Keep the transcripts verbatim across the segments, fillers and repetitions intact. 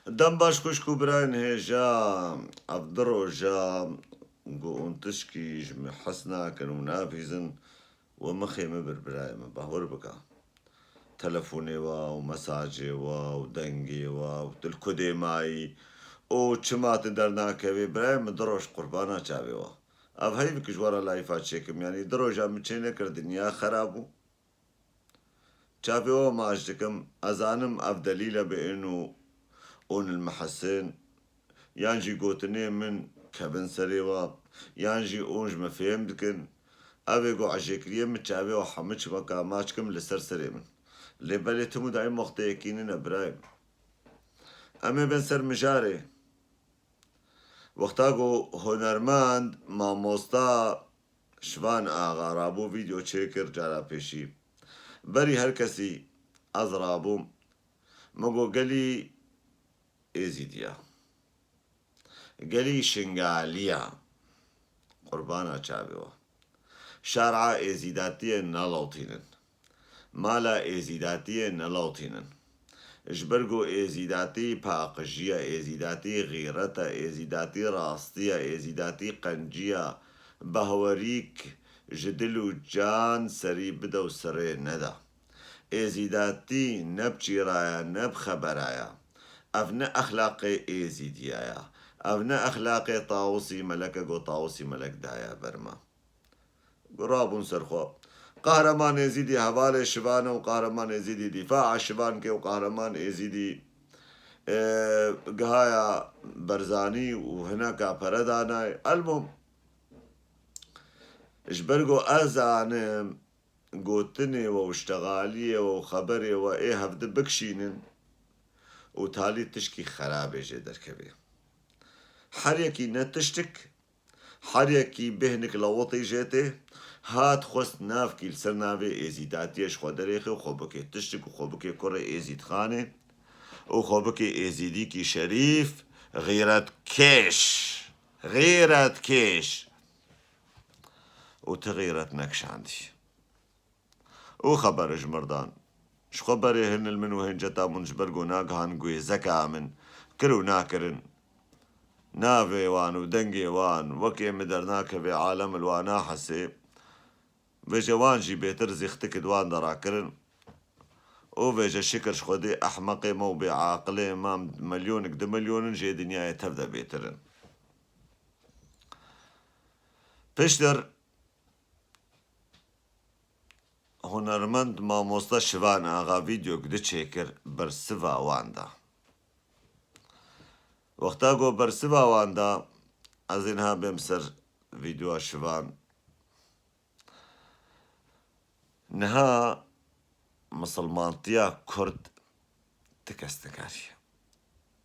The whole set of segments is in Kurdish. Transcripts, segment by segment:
Dem baş xwişk û birayên hêja, ev du roja ku hûn tişkî ji min hez nakin û nabîzin, we mixê min bir birayê min, bahwir bike. Telefonê we û mesajê we û dengê we û tu li ku dê mayî û çima tu dernakevî, birayê min du roj qurbana çavê we. Ev heyv ki ji we re layfa çêkim, yanî du roja min çê nekir, dinya xera bû. Çavê we maç dikim, ez zanim ev delîle bi ên û ûn li min hesin, yan jî gotinê min kevin serê we, yan jî ûn ji min fêm dikin. Ev ê ku ecêkiriyê min çavê we hemû çimeka maç kim li ser serê min. Lê belê tim û daîm wextê yekî nîne birayê min. Em ê bên ser mijarê. Wexta ku hunermend, mamosta Şivan Axa rabû vîdeo çêkir cara pêşî. Berî her kesî ez rabûm. Min got gelî Êzîdiya. Gelî Şingaliya. Qurbana çavê we. Şer'a Êzîdatiyê nelotînin. Mala Êzîdatiyê nelotînin. Ji ber ku Êzîdatî paqijiya, Êzîdatî xîreta, Êzîdatî rastiya, Êzîdatî qenciya, behwerîk ji dil û can serî bide û serê neda. Êzîdatî ne bi çîraya, ne bi xeberaya. Ev ne exlaqê Êzîdiya ya. Ev ne exlaqê Tawusî Melek e ku Tawusî Melek daye ber me. Rabûn ser xwe. Qahreman Êzîdî hevalê Şivan e û Qahreman Êzîdî dîfaa Şivan ke û Qahreman Êzîdî, e, gihaya Berzanî û hineka pere danayê. Elmûm, ji ber ku ez zanim gotinê we û ştexaliyê we û xeberê we ê hevdi bikişînin û talî tişkî xerabê jê derkevê. Her yekî ne tiştik, her yekî bêhnik lewitî jê tê, hat xwest navkî li ser navê Êzîdatiyê ji xwe derêxe û xwe bike tiştik û xwe bike kurê Êzîdxanê û xwe bike Êzîdîkî şerîf, xîretkêş, xîretkêş. Û ti xîret nekişandî. Û xebere ji mirdan. Ji xwe berê hin li min û hinceta min ji ber ku nagihan guêzeka min kir û nakirin. Navê wan û dengê wan wekê min dernakeve alem li wan nahesê. Vêje wan jî bêtir zîxtik di wan de rakirin. Û vêje şikir ji Xwedê ehmeqê me û bêaqilê me milyonik du milyonin jê dinyayê tev de bêtir in. Piştir Hunermend mamosta Şivan Axa vîdeok di çêkir bersiva wan da. Wexta ku bersiva wan da, ez ê niha bêm ser vîdeoya Şivan. Niha misilmantiya Kurd ti kes nikarî.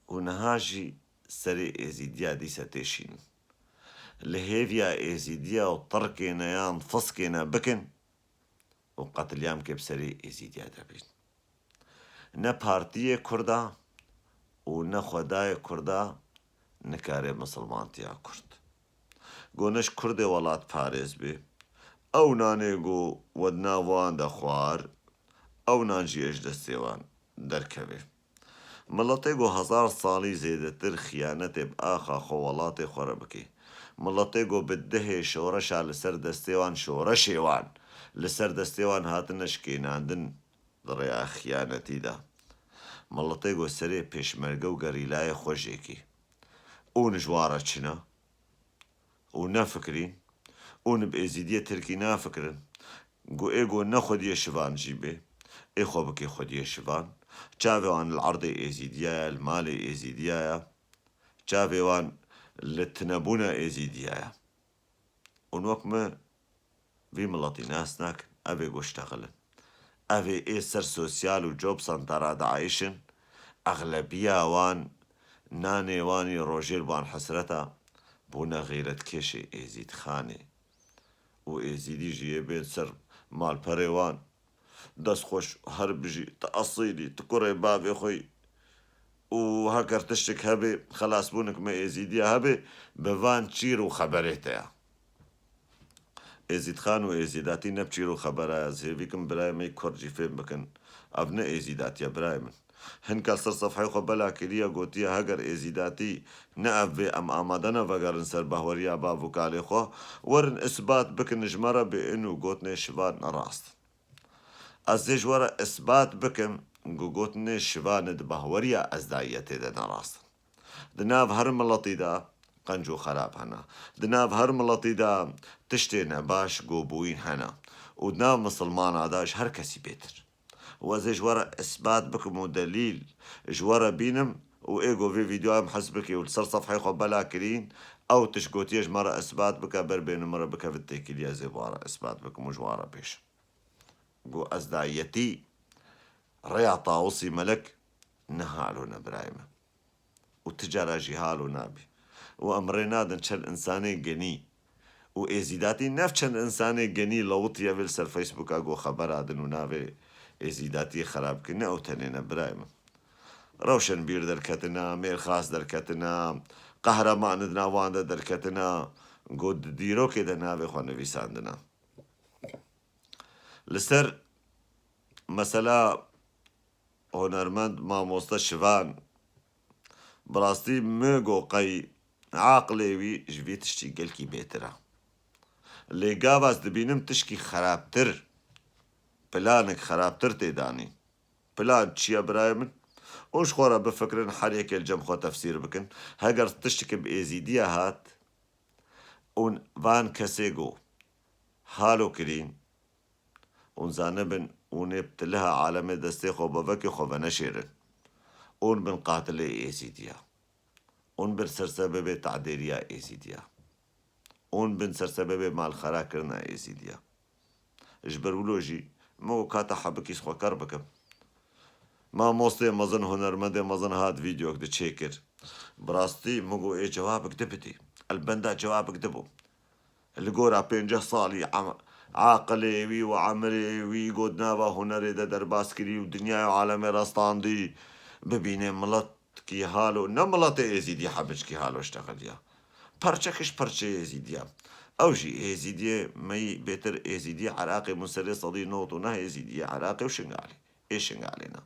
Û niha jî serê Êzîdiya dîse tê şînin. Li hêviya Êzîdiya û tirkêne yan fiskêne bikin û qetilîamkê bi serê Êzîdiya de bîn. Ne partiyê Kurda û ne Xwedayê Kurda nikare misilmantiya Kurd. Go ne ji Kurdê welatparêz bê. Ew nanê go we di nav wan de xwar, ew nan jî ê ji destê wan derkeve. Miletê ku hezar salî zêdetir xiyanetê bi axa xwe welatê xwe re bike. Miletê ku bi dehê şoreşa li ser destê wan, şoreşê wan li ser destê wan hatine şikênandin di rêya xiyanetî de. Miletê ku serê pêşmerge û gerîlayê xwe jêkî. Û ji wan re çin e. Û nefikirîn, û bi êzîdiyê tirkî nafikirin, ku ê ku ne xwediyê şivan jî bê, ê xwe bike xwediyê şivan, çavê wan li erdê êzîdiya ye, li malê êzîdiya ye, çavê wan li tinebûna êzîdiya ye. Û wek min vî miletî nas nakin, ev ê ku ştexilin. Ev ê ê ser sosyal û job centera diayişin, exlebiya wan, nanê wan î rojê li wan hesreta, bûne xîretkêşê Êzîdxanê. Û Êzîdî jî yê bên ser malperê wan. Dest xweş, her bijî, tu esîlî, tu kurê bavê xwe yî. Û heker tiştik hebe, xelasbûnik me Êzîdiya hebe, bi van çîr û xeberê te ya. Êzîdxan û êzîdatî ne bi çîr û xebera ye, ez hêvî kim birayê me yî Kurd jî fêm bikin. Ev ne êzîdatî ye birayê min. Hinka li ser sefheyê xwe bela kiriye, gotiye, heger êzîdatî ne ev bê, em amade ne vegerin ser bahweriya bav û kalê xwe, werin isbat bikin ji me re bê in û gotinê Şivan ne rast in. Ez dê ji we re isbat bikim ku gotinê Şivan di bahweriya ezdayiyetê de ne rast in. Di nav her miletî de qenc û xerab hene. Di nav her miletî de tiştê nebaş, gobûyîn hene. Û di nav misilmana de ji her kesî bêtir. Û ez ê ji we re isbat bikim û delîl ji we re bînim û ê ku vê vîdeoya em hez bike û li ser sefheyê xwe bela kirîn, ew tişt gotiye ji me re isbat bike, ber bêne min re bikeve têkilî, ez ê bi we re isbat bikim û ji we re bêjim. Got, ezdayiyetî rêya Tawusî Melek ne halo ne birayê min. Û ti cara jî halo nabî. Û em rê nadin çend insanê genî û êzîdatî, nev çend insanê genî lewitiye vê li ser Facebooka ku xebera din û navê êzîdatiyê xerab kir. Ne ew tenê ne birayê min. Rewşenbîr derketina, mêrxas derketina, qehreman di nav wan de derketina, ku di dîrokê de navê xwe nivîsandina. Li ser mesela hunermend mamoste Şivan, bi rastî min got qey aqilê wî ji vî tiştî gelkî bêtir e. Lê gava ez dibînim tişkî xerabtir, planek xerabtir tê danîn. Plan çi ye birayê min? Hûn ji xwe re bifikirin, her yekê li cem xwe tefsîr bikin. Heger tiştike bi êzîdiya hat, û van kesê ku halo kirîn, hûn zanibin, hûn ê bi tiliha alemê destê xwe bi vekê xwe veneşêrin. Hûn bin qatilê êzîdiya. Hûn bin sersebebê tadêriya êzîdiya. Hûn bin sersebebê malxera kirina êzîdiya. Ji ber wilo jî min got kata hebikî xwe ker bikim. Mamostê mezin, hunermendê mezin hat vîdeok di çêkir. Bi rastî min got ê cewabek di bidî. El benda cewabek di bû. Li gora pênceh salî em-, aqilê wî û emirê wî got nava hunerê de derbas kirî û dinyayê û alemê rastandî. Bibînê milet kî halo, ne miletê êzîdî hebikî halo ştexiliya. Perçek ji perçeyê êzîdiya. Ew jî êzîdiyê me yî bêtir êzîdiyê Iraqê bûn serê sedî nod û neh êzîdiyê Iraqê û Şingalê. Ê Şingalê ne.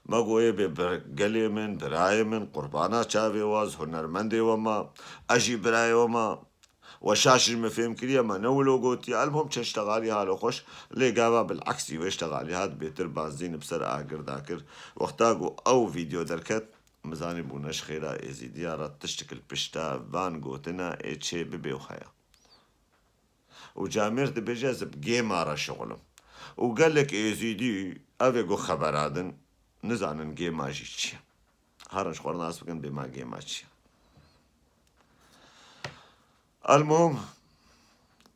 Me got ê bê bir-, gelê min, birayê min, qurbana çavê we, ez hunermendê we me, ez jî birayê we me. We şaş ji min fêm kiriye, me ne wilo gotiye. Elmuhim çend ştexalî halo xweş, lê gava bileksî wê ştexalî hat bêtir banzîn bi ser agir dakir. Wexta ku ew vîdeo derket, min zanî bûne ji xêra êzîdiya re tiştik li pişta van gotina ê çê bibe û heye. Û camêr dibêje ez bi gêma re şixulim. Û gelek êzîdî ev ê ku xebera din, nizanin gêma jî çi ye. Herin ji xwe re nas bikin bêma gêma çi ye. Elmuhim,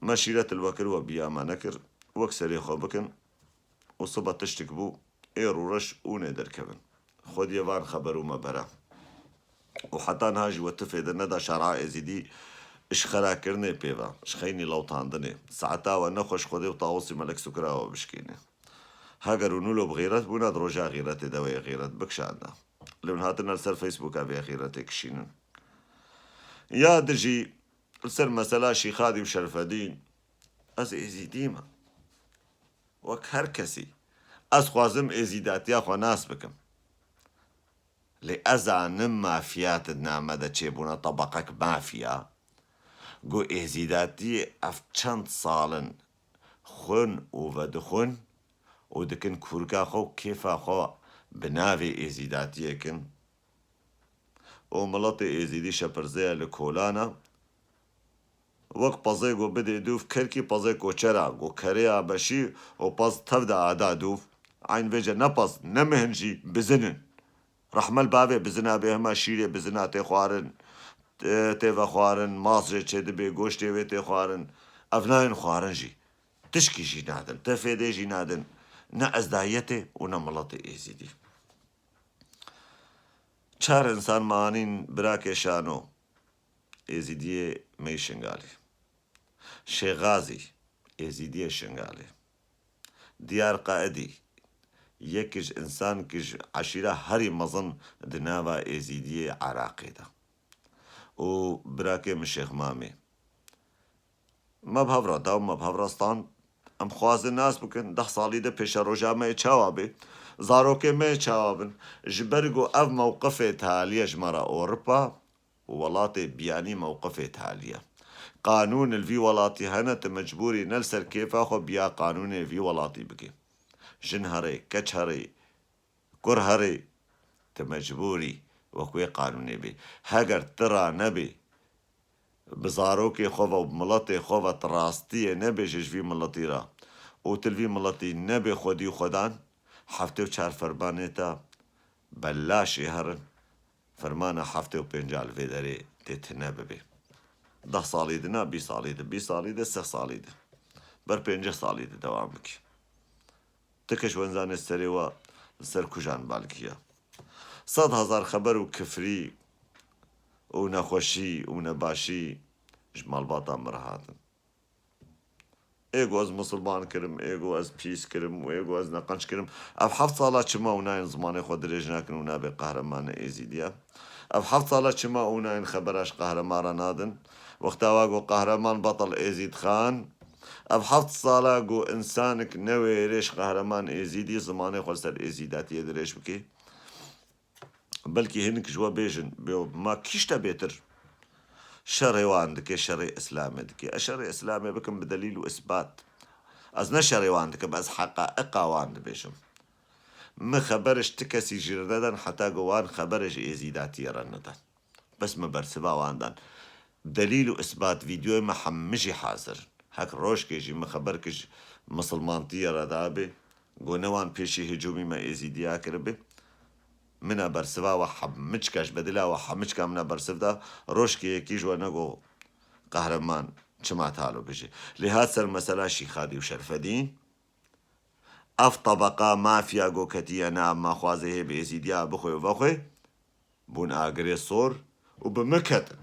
me şîret li we kir, we biya me nekir. Wek serê xwe bikin û sibe tiştik bû, ê rûreş ûnê derkevin. Xwediyê van xeber û me bere. Û heta niha jî we tifê de neda şer'a êzîdî ji xerakirinê pê ve, ji xeynî lewtandinê. Saeta we nexweş Xwedê û Tawusî Melek sukira we bişkêne. Heger hûn wilo bi xîret bûna, di roja xîretê de wê xîret bikişanda. Lê hûn hatine li ser Facebooka vê xîretê kişînin. Ya di jî li ser mesela Şîxadî û Şerfedîn, ez êzîdî me. Wek her kesî. Ez xwazim êzîdatiya xwe nas bikim. Lê ez zanim mafiyat di nav me de çêbûne tebeqek mafiya. Ku êzîdatiyê ev çend sal in xwin û vedixwin û dikin kûrika xwe û kêfa xwe bi navê êzîdatiyê kin. Û miletê êzîdî şepirzeya li kolana. Wek pezê ku bidê dûv kerkî pezê koçera, ku kerê ya beşî û pez tev de ada dûv. Eyn vêce ne pez, ne mihin jî bizin in. Rehmel bavê bizina bê hema şîrê bizina tê xwarin, tê, tê vexwarin, mas jê çêdibê, goştê wê tê xwarin. Ev nayên xwarin jî. Tişkî jî nadin, tê fêdê jî nadin. Ne ezdayiyetê û ne miletê êzîdî. Çar insan me anîn birakê Şano, êzîdiyê me yî Şingalê. Şêxazî, êzîdiyê Şingalê. Diyar Qaidî, yek ji însan ki ji eşîra herî mezin di nava êzîdiyê Iraqê de. Û birakê min Şêx Mamê. Me bi hev re da û me bi hev re stand. Em xwazin nas bikin, deh salî de pêşeroja me yê çawa bê. Zarokê me çawa bin? Ji ber ku ev mewqifê taliye ji me re Ewropa û welatê biyanî mewqifê taliye. Qanûn li vî welatî hene, tu mecbûrî ne li ser kêfa xwe biya qanûnê vî welatî bikî. Jin herê, keç herê, kur herê, tu mecbûrî wek wê qanûnê bê. Heger tu ra nebê, bi zarokê xwe ve û bi miletê xwe ve tu rastiyê nebêje ji vî miletî re û tu li vî miletî nebê xwedî û xwedan, heftê û çar fermanê te belaşê herin, fermana heftê û pênca li vê derê tê tune bibê. Deh salî di ne, bîst salî di, bîst salî di, sih salî di. Ber pêncî salî di dewam bikî. Ti keş wenzanê serê we li ser kujan balkiya. Sed hezar xeber û kifrî û nexweşî û nebaşî ji malbata min re hatin. Ê ku ez misilman kirim, ê ku ez pîs kirim û ê ku ez neqenc kirim. Ev heft sala çima û nayên zimanê xwe dirêj nakin û nabê qehremanê Êzîdiya? Ev heft sala çima û nayên xebera ji qehreman re nadin? Wexta wa got qehreman betel Êzîd Xan, ev heft sala ku însanik newêrê ji qehreman Êzîdî zimanê xwe li ser êzîdatiyê dirêj bike. Belkî hinek ji we bêjin, bê ma kî ji te bêtir şerê wan dike, şerê Îslamê dike. Ez şerê Îslamê bikim bi delîl û îsbat. Ez ne şerê wan dikim, ez heqaîqa wan dibêjim. Min xeber ji ti kesî jî re nedin, heta ku wan xeberê ji êzîdatiyê re nedin. Bes min bersiva wan dan. Delîl û îsbat, vîdeoyê me hemî jî hazir in. Hek rojkê jî min xeber kir ji misilmantiyê re dabe, ku ne wan pêşî hicûmî me êzîdiya kiribe. Min a bersiva we hemî çika ji bedila we hemî çika min a bersiv da, rojkê yekî ji we negot qehreman çima talo bêje. Lê hat ser mesela Şîxadî û Şerfedîn. Ev tebeqa mafya ku ketiye nav me, xwaze hê bi êzîdiya bixwe û vexwe, bûn agirê sor û bi min ketin.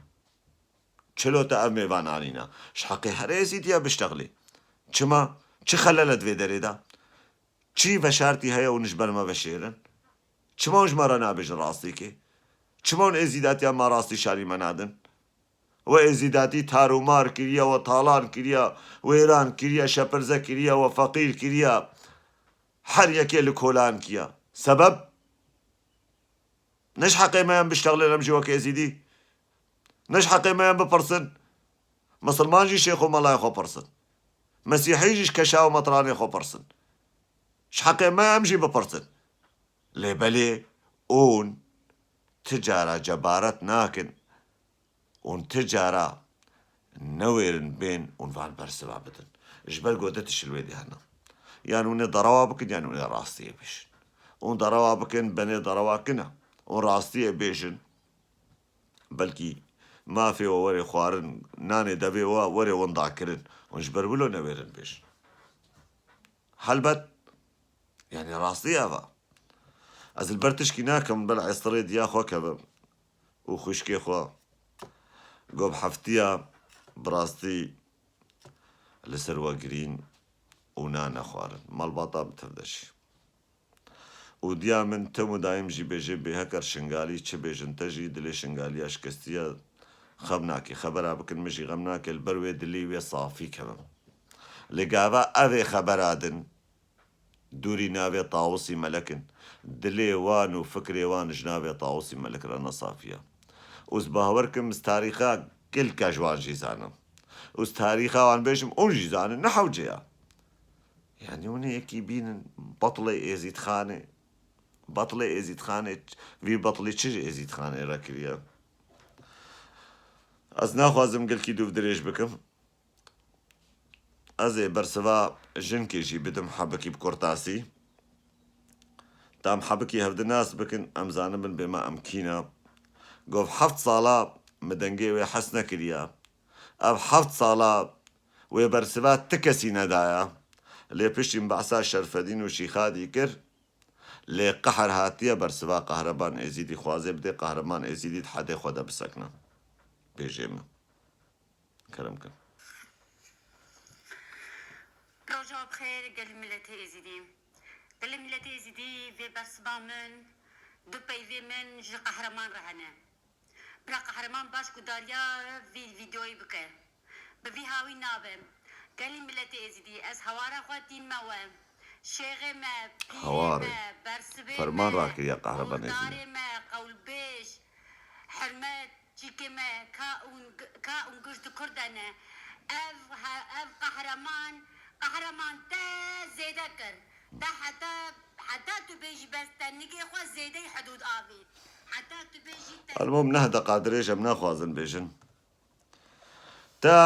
Çilo te ev mêvan anîna? Ji heqê herê êzîdiya biştexlê. Çima? Çi xelel e di vê derê de? Çi veşartî heye hûn ji ber me veşêrin? Çima hûn ji me re nabêjin rastîkê? Çima hûn êzîdatiya me rastî şanî me nadin? We êzîdatî tarûmar kiriye, we talan kiriye, wêran kiriye, şepirze kiriye, we feqîr kiriye, her yekê li kolan kiye. Sebeb? Ne ji heqê me ye em biştexlin em jî wek êzîdî? Ne ji heqê me ye em bipirsin? Misilman jî şêx û melayê xwe pirsin. Mesîhî jî ji keşa û metranê xwe pirsin. Ji heqê me ye em jî bipirsin. Lê belê hûn ti cara cebaret nakin. Hûn ti cara newêrin bên hûn van bersiva bidin. Ji ber ku du tişt li wê dî hene. Yan hûn ê derewa bikin, yan hûn ê rastiyê bêjin. Hûn derewa bikin, benê derewa kine. Hûn rastiyê bêjin. Belkî mafê we were xwarin, nanê devê we were winda kirin. Hûn ji ber wilo newêrin bêjin. Helbet, yanî rastî ev e. Ez li ber tişkî nakim, ber estirê diya xwe kevim û xwişkê xwe. Go bi heftiya bi rastî li ser we girîn û nan nexwarin. Malbata bi tev de jî. Û diya min tim û daîm jî bêje bêheker Şingalî çi bêjin te jî dilê Şingaliya şikestiye xem nake. Xebera bikin min jî xem nake, li ber wê dilê wê safî kevim. Lê gava ev ê xebera din dûrî navê Tawusî Melek in. Dilê wan û fikrê wan ji navê Tawusî Melek re ne safî ye. Û ez bawer kim ez tarîxa gelka ji wan jî zanim. Û ez tarîxa wan bêjim, hûn jî zanin, ne hewce ye. Yanî hûn ê yekî bînin, betlê Êzîdxanê. Betlê Êzîdxanê, vî betlî çi ji Êzîdxanê re kiriye? Ez naxwazim gelkî dûv dirêj bikim. Ez ê bersiva jinkê jî bidim hebikî bi kurtasî. Tam hebikî hevdi nas bikin, em zanibin bê me em kî ne. Gov heft sala min dengê wê hes nekiriye. Ev heft sala wê bersiva ti kesî nedaye. Lê piştî min behsa Şerfedîn û Şîxadî kir. Lê qehr hatiye bersiva Qehreman Êzîdî, xwazê bidê Qehreman Êzîdî di hedê xwe de bisekine. Bêjê min. Kerem kin. Roja bi xêr gelî miletê Êzîdî. Gelî miletê Êzîdî, vê bersiva min du peyvê min ji Qehreman re hene. Bira Qehreman baş guhdariya vî vîdeoyê bike. Bi vî hawî nabe. Gelî miletê Êzîdî, ez hawara xwe tîn me we. Şêxê me, pîrê Hawar e. me, bersivê Ferman me, rakiriye Qehreman Êzîdî. Qewldarê me, qewlbêj, hurmet, çîkê me, ka ûn, ka ûn giş di kur de ne. Ev, he, ev qehreman, qehreman te zêde kir. Te heta, heta tu bêjî bes te nigê xwe zêdeyî hidûd avêt. Heta tu bêjî te Elmom neh deqa dirêj em naxwazin bêjin. Te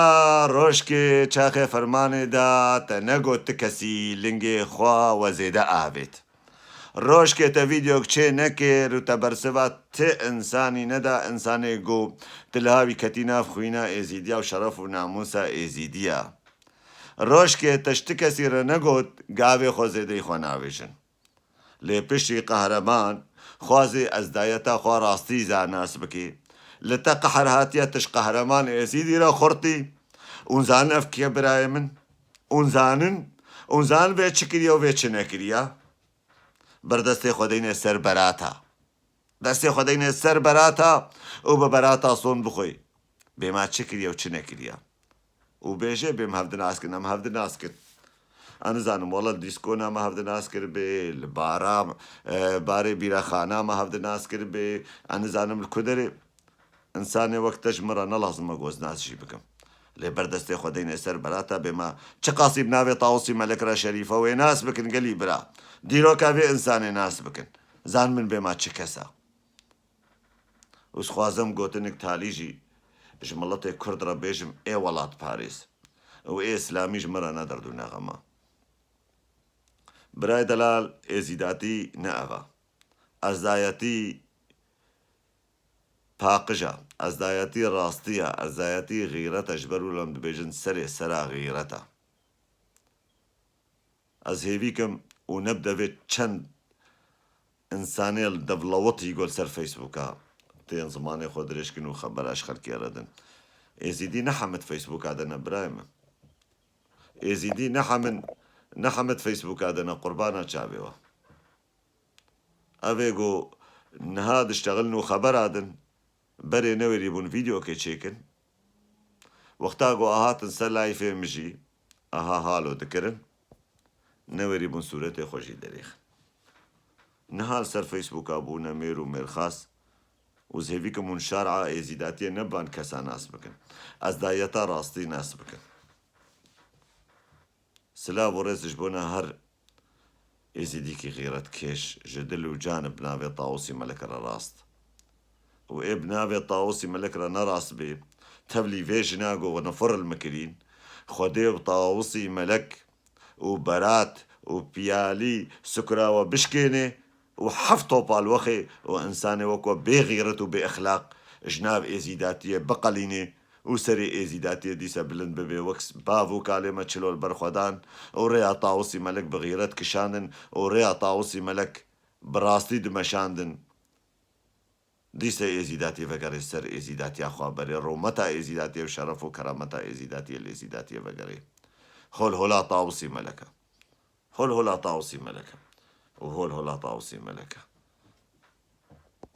rojkê çaxê fermanê da, te negot ti kesî lingê xwe we zêde avêt. Rojkê te vîdeok çê nekir û te bersiva ti insanî neda, insanê go ti li hawî ketî nav xwîna Êzîdiya û şeref û namûsa Êzîdiya. Rojkê te ji ti kesî re negot, gavê xwe zêdeyî xwe navêjin. Lê piştî qehreman xwazê ezdayeta xwe rastî za nas bikê. Li te qehr hatiye tu ji qehreman Êzîdî re xurtî. Hûn zanin ev kî ye birayê min? Hûn zanin? Hûn zanin vê çi kiriye û vê çi nekiriye? Ber destê xwe deyne ser berata. Destê xwe deyne ser berata û bi berata son bixwe. Bê ma çi kiriye û çi nekiriye. Û bêje bê em hev di nas kin, em hev di nas kin. Ez nizanim, wela li dîskona me hev di nas kiribê, li bara, e, barê bîrexana me hev di nas kiribê, ez nizanim li ku derê. Însanê wek te ji min re ne lazim e ku ez nas jî bikim. Lê ber destê xwe deyne ser berata bê me çiqasî bi navê Tawusî Melek re şerîf e wê nas bikin gelî bira. Dîroka vê însanê nas bikin. Zan min bê me çi kes e. Û ez xwazim gotinik talî jî ji miletê Kurd re bêjim, ê welatparêz û ê îslamî ji min re ne derd û ne xem e. Birayê delal, êzîdatî ne ev e. Ezdayetî paqij e. Ezdayetî rastî ye. Ezdayetî xîret e. Ji ber wilo em dibêjin serê sera xîret e. Ez hêvî kim û ne bi devê çend însanê li devlewitî ku li ser Facebooka tên zimanê xwe dirêj kin û xebera ji xelkê re din. Êzîdî ne hemid Facebooka de ne birayê min. Êzîdî ne hemin, ne hemid Facebooka de ne qurbana çavê we. Ev ê ku niha diştexilin û xebera din, berê newêrîbûn vîdeokê çêkin. Wexta ku a hatin ser layfê min jî, aha halo dikirin, newêrîbûn sûretê xwe jî derêxin. Niha li ser Facebooka bûne mêr û mêrxas û ez hêvî kim hûn şer'a êzîdatiyê ne bi van kesa nas bikin. Ezdayeta rastî nas bikin. Silav û rêz ji bona her êzîdîkî xîretkêş ji dil û can bi navê Tawusî Melek re rast. Û ê bi navê Tawusî Melek re nerast bê, tevlî vê jina ku nifir li min kirîn, Xwedê bi Tawusî Melek û Berat û Piyalî sukra we bişkêne û heft topal wexê û însanê wek we bêxîret û bêexlaq ji nav êzîdatiyê biqelîne û serê êzîdatiyê dîse bilind bibe wek bav û kalê me çilo li ber xwe dan û rêya Tawusî Melek bi xîret kişandin û rêya Tawusî Melek bi rastî dimeşandin. Dîse êzîdatiyê vegerê ser êzîdatiya xwe berê, rûmeta êzîdatiyê û şeref û kerameta êzîdatiyê li êzîdatiyê vegerê. Hol hola Tawusî Melek e. Hol hola Tawusî Melek e. Û hol hola Tawusî Melek e.